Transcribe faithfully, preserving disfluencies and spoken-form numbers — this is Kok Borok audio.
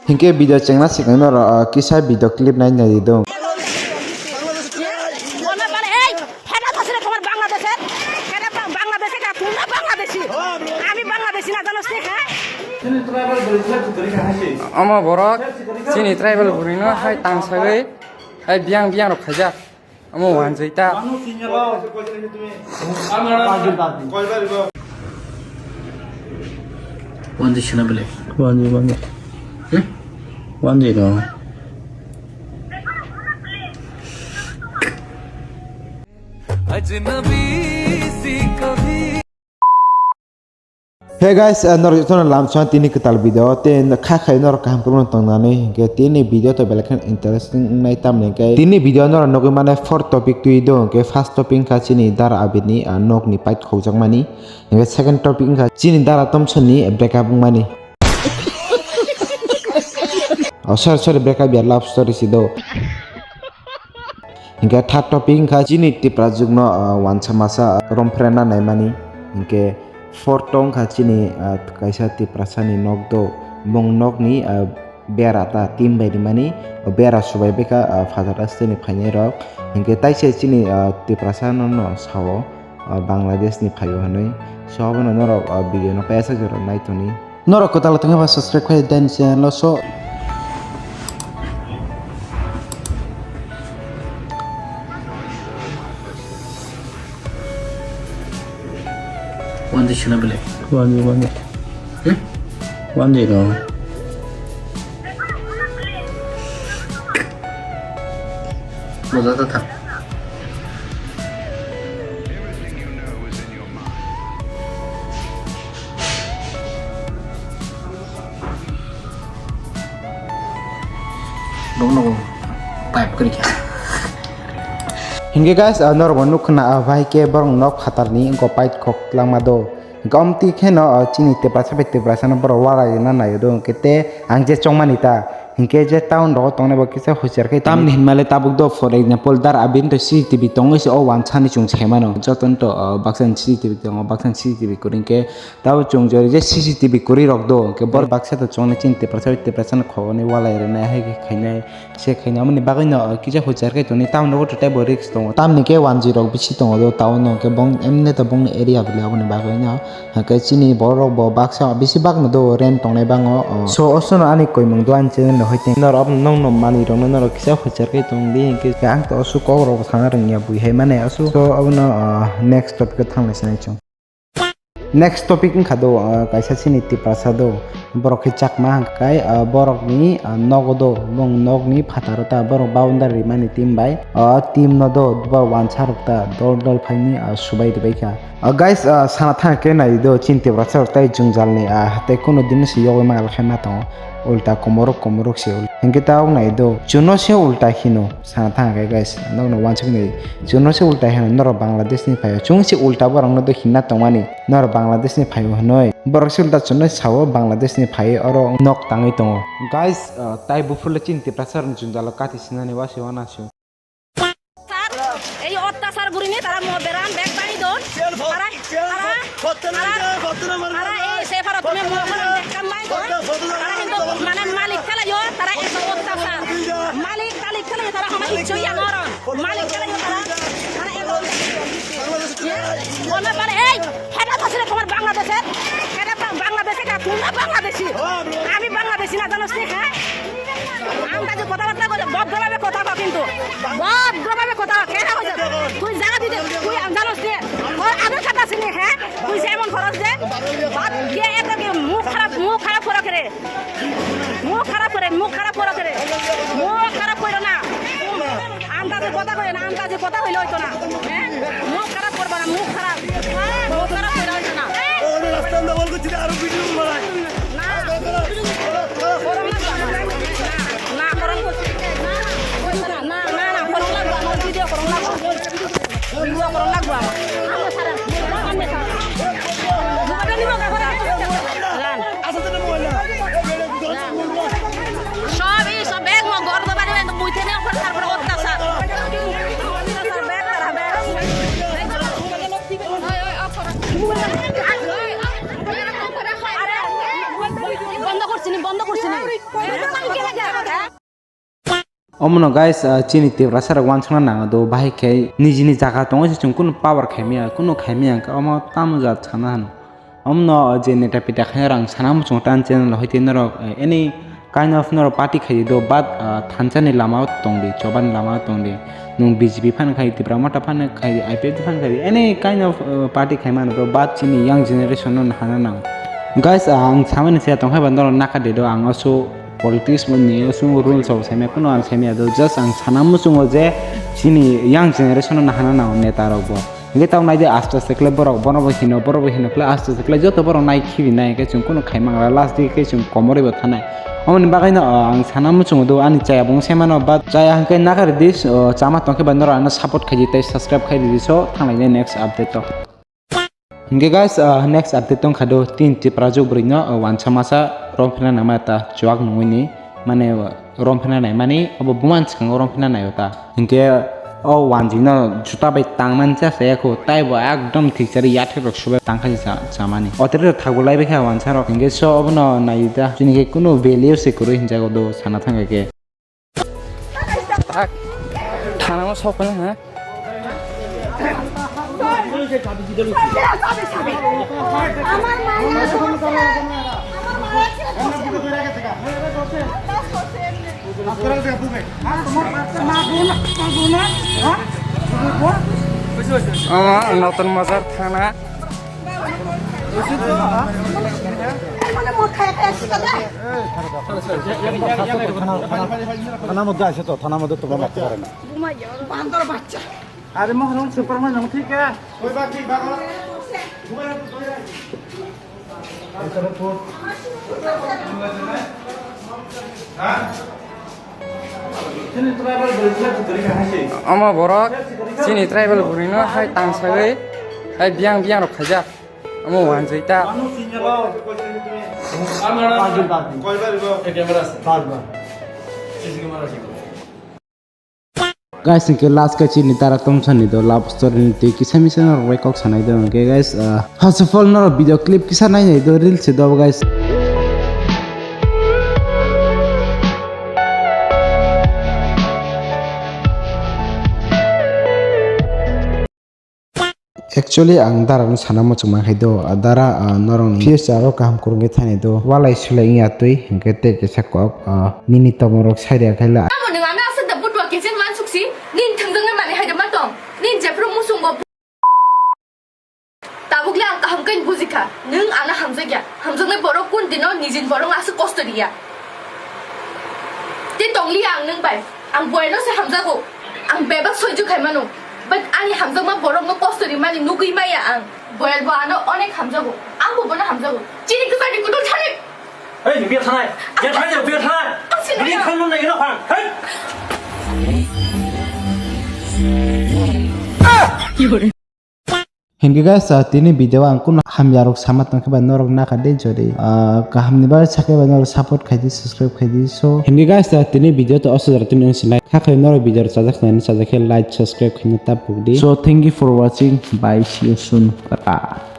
Hinkhe video chengna sikang norok, ah, kisa video clip nai nai di dong. Ona bale, ei, pheda thasile tomar Bangladeshe, pheda ba-, Bangladeshe ka, tumra Bangladeshi. Ami Bangladeshi na, janos ni, ha? Omo borok chini tribal bwrwino hai tangsagwi hai biyang biyang rok khaijak. Omo wanjwi ta. Wanjwi sina bele. Wanjwi, wanjwi. Hmm? Wanjwi no. Hey guys, uh, norok jotono lamsong tini kwtal video o, tei kha khai norok kaham kwrwngno tongnani hinkhe tini video to belai kheno interesting wngnai, tamni hinkhe tini video norok nugwi mane four topic twi do, hinkhe first topic wngkha chini dara Abirni, uh, nokni pipe khokjakmani, hinkhe second topic wngkha chini dara Tomsonni breakup wngmani. Oh, sorry, sorry, breakup ya, love story si do. Hinkhe third topic wngkha chini Tiprajwkno, ah, wansa masa romphre na naimani. Hinkhe fourth to wngkha chini, ah, kaisa Tiprasani nok do. Bong nokni, ah, bera ta tin bai rimani, o bera subai baikha, ah, phatar asteni phainai rok. Hinkhe taise chini, ah, Tiprasano no sao, ah, Bangladeshni phaio hinwi. So abono norok, ah, video no paisa jora naitoni. Norok kwtal tongkhe ba subscribe khai den channel o so. Wanjwi sina bele. Wanjwi, wanjwi. Hmm? Wanjwi no. Boja ta thang. Bokno pipe kwrwi kha. Hinkhe guys, ah, norok bo nukha na, ah, bahai khe borok nok phatarni wngkha pipe khok langma do. Hinkhe omtwi kheno, ah, chini Tiprasa bai Tiprasano borok walai rwna naio do, hinkhe tei ang je chongmani ta. Hinkhe je town rogo tongnai bo kisa husiar khe tamni hinmale tabuk do, for example, dar abini to C C T V tongwi se o wansani chwng saimano. Jotono to, ah, baksa ni C C T V tongo, baksa ni C C T V kwrwi hinkhe tabo chwng jori je C C T V kwrwi rok do, hinkhe bor baksa to chongnai chini Tiprasa bai Tiprasano khogoni walai rwnai hai khe khainai se khainai. Amoni bagwi no kisa husiar khe tongni town rogo to teibo risk tongo. Tamni khe wanjwi rok bisi tongo do town o, hinkhe bong emne to bongni area bwle aboni bagwi no. Hake chini borok bo baksa bisi bakno do rent tongnai bango, o. So, osono ani koimung do ani channel no hoite norok nongno manwi rokno norok kisa huchar khe tong di, hinkhe ang to osu kok rok sana rwngya bui hai mane osu. So, abono, o, next topic o thanglai sinai chwng. Next topic wngkha do, o, kaisa chini Tiprasa do, borok khe Chakma hwnkhe, o, borokni, o, nogo do, bong nokni phataro ta borok boundary rimani team bai, o, team no do, borok wansa rok ta dol dol phaini, o, subai rwbaikha. Ah, guys, ah, sana thang khe nai do, chini Tiprasa rok tei jwngjalni, ah, tei kunu din se yogwi ma khe ma tongo. Ulta komorok komorok se ul-, hinkhe ta wng nai do, chuno se ulta hino sana thang khe, guys, nokno wansuk nai. Chuno se ulta hino, norok Bangladesh ni phaio. Chwng se ulta borok no do hinna tongmani, norok Bangladesh ni phaio hinoi. Borok se ulta chuno sao Bangladesh ni phaio, oro nok tangwi tongo. Guys, ah, tai buphurle chini Tiprasa rok jwngjalo kati sinani wasi wana se. Sir, ei অত্যাচার গুরিনি তারা মো বেরাম ব্যাগ বানি দন। তারা, তারা, তারা, তারা এই সে ফারা তুমি মো বেরাম ব্যাগ কাম বানি দন। তারা কিন্তু মানে মালিক খেলাইও, তারা এত অত্যাচার। মালিক, মালিক খেলাইও, তারা আমার ইচ্ছুই আমার। মালিক খেলাইও তারা, তারা এত অত্যাচার। ওনা মানে এই, হেটা তো ছিল তোমার বাংলাদেশের, হেটা বা-, বাংলাদেশে কা, তোমরা বাংলাদেশি। আমি বাংলাদেশি না জানো সে, হ্যাঁ? আন্দাজে কথাবার্তা বলে, ভদ্রভাবে কথা কও কিন্তু। ভদ্রভাবে কথা কও। কেন হয়েছে? তুই জায়গা দিতে, তুই জানোস নি? ওর আধার কার্ড আছে নি, হ্যাঁ? তুই যেমন খরচ দে, বাদ কে এত কি মুখ খারাপ, মুখ খারাপ করে রে। মুখ খারাপ করে, মুখ খারাপ করে রে। মুখ খারাপ করে না। আন্দাজে কথা কই না, আন্দাজে কথা হইলে হইতো না। হ্যাঁ? মুখ খারাপ করবা না, মুখ খারাপ। মুখ খারাপ করে হইতো না। রাস্তা বন্ধ করছি, আরো ভিডিও বানাই। না। না, করং লাগবো আমার। না, না, না, করং লাগবো আমার। ভিডিও করং লাগবো। ভিডিও করং লাগবো আমার। সব এই সব ব্যাগ মো গর্ব বাড়ি হয়ে তো মুইতে নিয়ে ওখানে তারপরে অত্যাচার। অত্যাচার ব্যাগ তারা Omono guys, ah, chini Tiprasa rok wansukna nango do, bahai khe nijini jaga tongo se chwng kunu power khaimaya, kunu khaimaya hwnkhe omo tamo jat sana hano. Omono je neta pita khaina rang sana muchungo tan channel hoi tei norok, eh, any kind of norok party khai do, but, ah, thansa ni lama o tong di, choba ni lama o tong di. Nwng B J P phan khai, Tipra Motha phan khai, I P F T phan khai, any kind of, uh, party khai mano do, but chini young generation no hana nang. Guys, ah, ang samani se tong khai ba norok naka de do, ang oso politics bo ni oso rules rok saimaya, kuno ang saimaya do, just ang sana muchungo je chini young generation no hana nang neta rok bo. Hingke tamo naidi aste aste khlai borok bono bo hino, borok bo hino khlai aste aste khlai joto borok nai khibi nai hingke chwng kunu khai mangra last di khe chwng komoroi bo thanai. Omoni bagwi no, o, ang sana muchungo do ani chaya bo wng se mano, but chaya hingke nakari di, o, chama tongkhe ba norok ano support khaidi tei subscribe khaidi di, so thanglaini next update o. Hingke guys, o, next update tong kha do tin Tiprajwk bwrwi no, o, wansa masa romphina nama ta chuak nungwi ni mane, o, romphina naimani obo buman swkango romphina naio ta. Hinkhe o wanjwi no juta bai tangmani cha saya kho, taibo ekdom thikchari yathek rok subai tangkha cha-, chamani. Oteri rok thagbo laibai kha wansa rok, hinkhe so obono naiwi ta. Chini khe kunu value se kwrwi hinjago do sana thangkha khe. Tak, thana no sok ha. Omo Notun Bazar thana. Thana modde ashe to, thana modde toma matto pare na. Bandor bachcha. Are mohon super man nong thik hai. Omo borok chini tribal bwrwino hai tangsagwi hai biyang biyang rok khaijak. Omo wanjwi ta. Guys, hingke last khe chini Dara Tomsani do love story ni twi kisa misa norok bai kok sanai do hingke guys, ah, first of all norok video clip kisa nai nai do reels se do guys. Actually, ang Dara no sana muchung man khai do. Ah, Dara, ah, norok ni future o kaham kwrwngwi thani do. Walai sulai wngya twi, hwnkhe tei kaisa kok, ah, nini tomorok sai rwya khai la. Tamo nwng ano aswk da butwa kiching man suksi? Nini thwngjaknai manwi hai da ma tong? Nini jephru muchungo. Tabuk le ang kaham khe bujikha. Nwng ano hamjakya. Hamjaknai borok kun dino nijini borok aswk kosto riya. Tei tongliya ang nwng bai. Ang boyano se hamjago. Ang bebak soijo khai mano. But ani hamjakma borokno kosto rimani nugwi maya ang. Boyal bo ano onek hamjago. Ang bo bono hamjago. Chini kwchangni kutung thani. Hey, biya thanai. Biya thanai, biya thanai. Ang sini biya thanai, no phang. Hey. Hingke guys, ah, tini video ang kunu hamya rok sama tongkhe ba norok nakha de jodi, ah, kaham ni bagwi sakhe ba norok support khaidi, subscribe khaidi. So, hingke guys, ah, tini video to oso jora tini wngsi like. Hakhe norok video rok chajak nai chajak khe like, subscribe khaina ta pukdi. So, thank you for watching. Bye, see you soon. Tata.